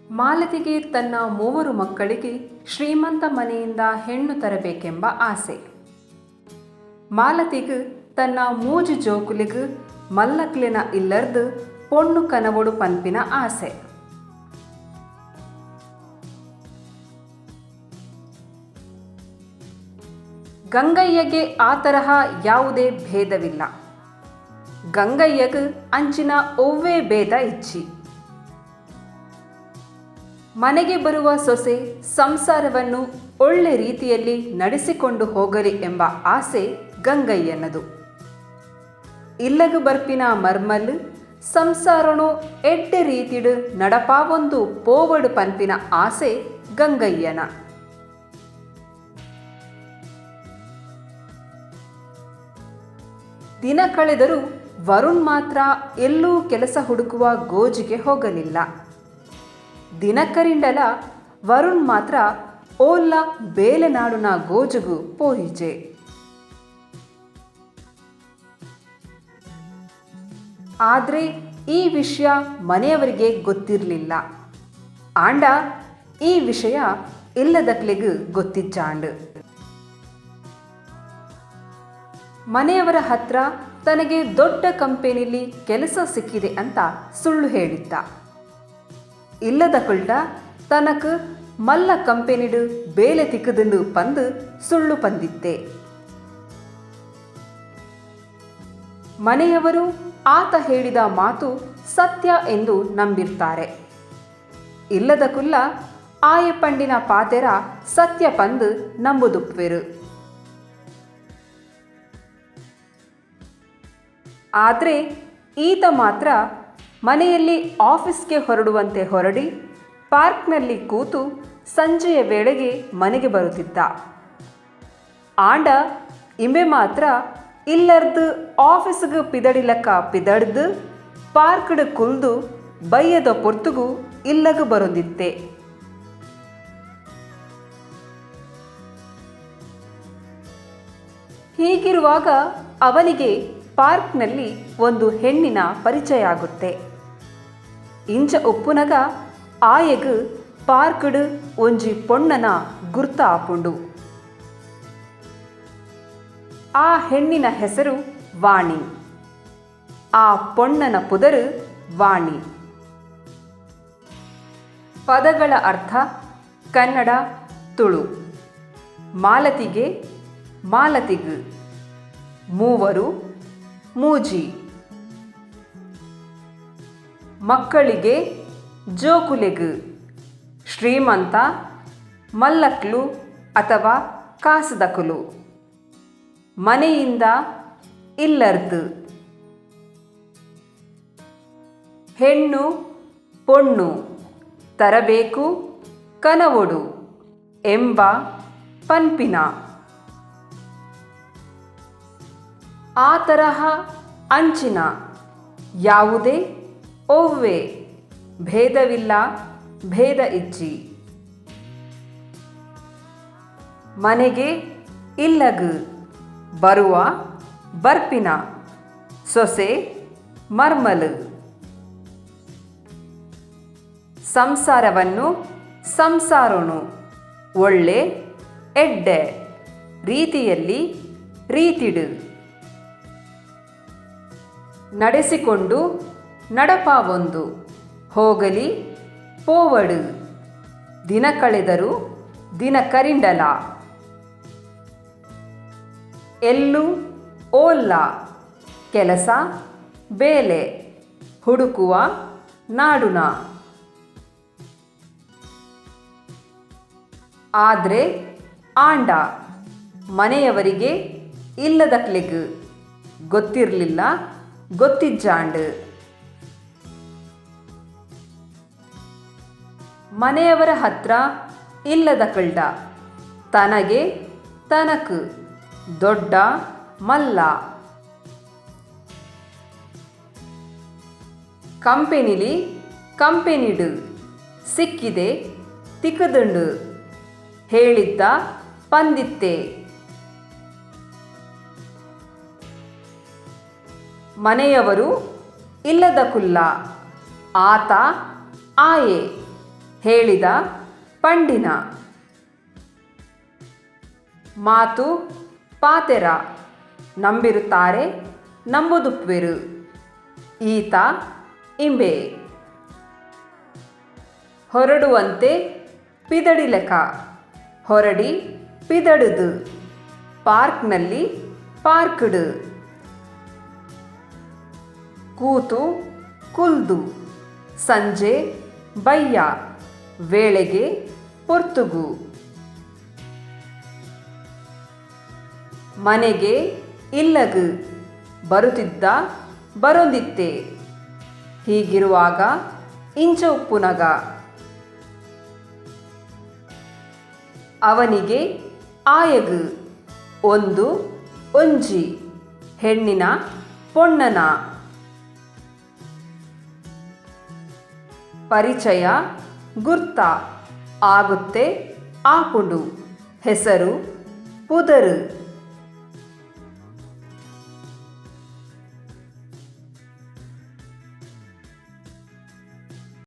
ಮಾಲತಿಗೆ ತನ್ನ ಮೂವರು ಮಕ್ಕಳಿಗೆ ಶ್ರೀಮಂತ ಮನೆಯಿಂದ ಹೆಣ್ಣು ತರಬೇಕೆಂಬ ಆಸೆ. ಮಾಲತಿಗ್ ತನ್ನ ಮೂಜಿ ಜೋಕುಲೆಗ್ ಮಲ್ಲಕ್ಲೆನ ಇಲ್ಲರ್ದ್ ಪೊಣ್ಣು ಕನವೊಡು ಪನ್ಪಿನ ಆಸೆ. ಗಂಗಯ್ಯಗೆ ಆ ತರಹ ಯಾವುದೇ ಭೇದವಿಲ್ಲ. ಗಂಗಯ್ಯಗ್ ಅಂಚಿನ ಒವ್ವೇ ಭೇದ ಇಜ್ಜಿ. ಮನೆಗೆ ಬರುವ ಸೊಸೆ ಸಂಸಾರವನ್ನು ಒಳ್ಳೆ ರೀತಿಯಲ್ಲಿ ನಡೆಸಿಕೊಂಡು ಹೋಗಲಿ ಎಂಬ ಆಸೆ ಗಂಗಯ್ಯನದು. ಇಲ್ಲಗ್ ಬರ್ಪಿನ ಮರ್ಮಲ್ ಸಂಸಾರನು ಎಡ್ಡೆ ರೀತಿಡ್ ನಡಪಾವೊಂದು ಪೋವಡ್ ಪನ್ಪಿನ ಆಸೆ ಗಂಗಯ್ಯನ. ದಿನ ಕಳೆದರೂ ವರುಣ್ ಮಾತ್ರ ಎಲ್ಲೂ ಕೆಲಸ ಹುಡುಕುವ ಗೋಜಿಗೆ ಹೋಗಲಿಲ್ಲ. ದಿನಕರಿಂಡಲ ವರುಣ್ ಮಾತ್ರ ಓಲ್ಲ ಬೇಲೆನಾಡುನ ಗೋಜುಗು ಪೋಯಿಜೆ. ಆದ್ರೆ ಈ ವಿಷಯ ಮನೆಯವರಿಗೆ ಗೊತ್ತಿರಲಿಲ್ಲ. ಆಂಡ ಈ ವಿಷಯ ಇಲ್ಲದಕ್ಲೆಗ್ ಗೊತ್ತಿಜ್ಜಾಂಡ್. ಮನೆಯವರ ಹತ್ರ ತನಗೆ ದೊಡ್ಡ ಕಂಪೆನಿಲಿ ಕೆಲಸ ಸಿಕ್ಕಿದೆ ಅಂತ ಸುಳ್ಳು ಹೇಳಿದ್ದ. ಇಲ್ಲದಕುಲ್ಡ ತನಕ್ ಮಲ್ಲ ಕಂಪೆನಿಡು ಬೇಲೆ ತಿಕ್ಕುದುಂಡು ಪಂದು ಸುಳ್ಳು ಪಂದಿತ್ತೆ. ಮನೆಯವರು ಆತ ಹೇಳಿದ ಮಾತು ಸತ್ಯ ಎಂದು ನಂಬಿರ್ತಾರೆ. ಇಲ್ಲದಕುಲ್ಲ ಆಯ ಪಂಡಿನ ಪಾತೆರ ಸತ್ಯ ಪಂದು ನಂಬುದುಪ್ವೆರು. ಆದರೆ ಈತ ಮಾತ್ರ ಮನೆಯಲ್ಲಿ ಆಫೀಸ್ಗೆ ಹೊರಡುವಂತೆ ಹೊರಡಿ ಪಾರ್ಕ್ನಲ್ಲಿ ಕೂತು ಸಂಜೆಯ ವೇಳೆಗೆ ಮನೆಗೆ ಬರುತ್ತಿದ್ದ. ಆಂಡ ಇಂಬೆ ಮಾತ್ರ ಇಲ್ಲರ್ದು ಆಫೀಸ್ಗೆ ಪಿದಡಿಲಕ್ಕ ಪಿದಡ್ದು ಪಾರ್ಕ್ಡ್ ಕುಲ್ದು ಬಯ್ಯದ ಪೊರ್ತುಗು ಇಲ್ಲಗ ಬರೊಂದಿತ್ತೆ. ಹೀಗಿರುವಾಗ ಅವನಿಗೆ ಪಾರ್ಕ್ನಲ್ಲಿ ಒಂದು ಹೆಣ್ಣಿನ ಪರಿಚಯ ಆಗುತ್ತೆ. ಇಂಚ ಉಪ್ಪುನಗ ಆಯಗ್ ಪಾರ್ಕ್ಡ್ ಒಂಜಿ ಪೊಣ್ಣನ ಗುರ್ತ ಆಪುಂಡು. ಆ ಹೆಣ್ಣಿನ ಹೆಸರು ವಾಣಿ. ಆ ಪೊಣ್ಣನ ಪುದರು ವಾಣಿ. ಪದಗಳ ಅರ್ಥ ಕನ್ನಡ ತುಳು. ಮಾಲತಿಗೆ ಮಾಲತಿಗ್, ಮೂವರು ಮೂಜಿ, ಮಕ್ಕಳಿಗೆ ಜೋಕುಲೆಗ್, ಶ್ರೀಮಂತ ಮಲ್ಲಕ್ಲು ಅಥವಾ ಕಾಸದಕುಲು, ಮನೆಯಿಂದ ಇಲ್ಲರ್ದು, ಹೆಣ್ಣು ಪೊಣ್ಣು, ತರಬೇಕು ಕನವೊಡು ಎಂಬ ಪನ್ಪಿನ, ಆ ತರಹ ಅಂಚಿನ, ಯಾವುದೇ ಒವ್ವೆ, ಭೇದವಿಲ್ಲ ಭೇದ ಇಜ್ಜಿ, ಮನೆಗೆ ಇಲ್ಲಗ್, ಬರುವ ಬರ್ಪಿನ, ಸೊಸೆ ಮರ್ಮಲು, ಸಂಸಾರವನ್ನು ಸಂಸಾರೋನು ಒಳ್ಳೆ ಎಡ್ಡೆ ರೀತಿಯಲ್ಲಿ ರೀತಿಡು, ನಡೆಸಿಕೊಂಡು ನಡಪಾವೊಂದು ಹೋಗಲಿ ಪೋವಡು, ದಿನ ಕಳೆದರು ದಿನ ಕರಿಂಡಲ, ಎಲ್ಲು ಓಲ್ಲ, ಕೆಲಸ ಬೇಲೆ, ಹುಡುಕುವ ನಾಡುನ, ಆದ್ರೆ ಆಂಡ ಮನೆಯವರಿಗೆ ಇಲ್ಲದಕ್ಲೆಗ್ ಗೊತ್ತಿರಲಿಲ್ಲ ಗೊತ್ತಿಜ್ಜಾಂಡ್. ಮನೆಯವರ ಹತ್ರ ಇಲ್ಲದಕಲ್ಡ ತನಗೆ ತನಕ್ ದೊಡ್ಡ ಮಲ್ಲ, ಕಂಪೆನಿಲಿ ಕಂಪೆನಿಡು ಸಿಕ್ಕಿದೆ ತಿಕ್ಕುದುಂಡು ಹೇಳಿದ್ದ ಪಂದಿತ್ತೆ. ಮನೆಯವರು ಇಲ್ಲದಕುಲ್ಲ ಆತ ಆಯೆ ಹೇಳಿದ, ಪಂಡಿನ. ಮಾತು, ಪಾತೆರ. ನಂಬಿರುತ್ತಾರೆ, ನಂಬುದುಪ್ಪುವೆರು. ಈತ, ಇಂಬೆ. ಹೊರಡುವಂತೆ, ಪಿದಡಿಲೆಕ. ಹೊರಡಿ, ಪಿದಡುದು. ಪಾರ್ಕ್ನಲ್ಲಿ, ಪಾರ್ಕ್ಡ್. ಕೂತು, ಕುಲ್ದು. ಸಂಜೆ, ಬಯ್ಯ. ವೇಳೆಗೆ, ಪೊರ್ತುಗು. ಮನೆಗೆ, ಇಲ್ಲಗ್. ಬರುತ್ತಿದ್ದ, ಬರೊಂದಿತ್ತೆ. ಹೀಗಿರುವಾಗ, ಇಂಚ ಉಪ್ಪುನಗ. ಅವನಿಗೆ, ಆಯಗ್. ಒಂದು, ಒಂಜಿ. ಹೆಣ್ಣಿನ, ಪೊಣ್ಣನ. ಪರಿಚಯ, ಗುರ್ತ. ಆಗುತ್ತೆ, ಆಪುಂಡು. ಹೆಸರು, ಪುದರು.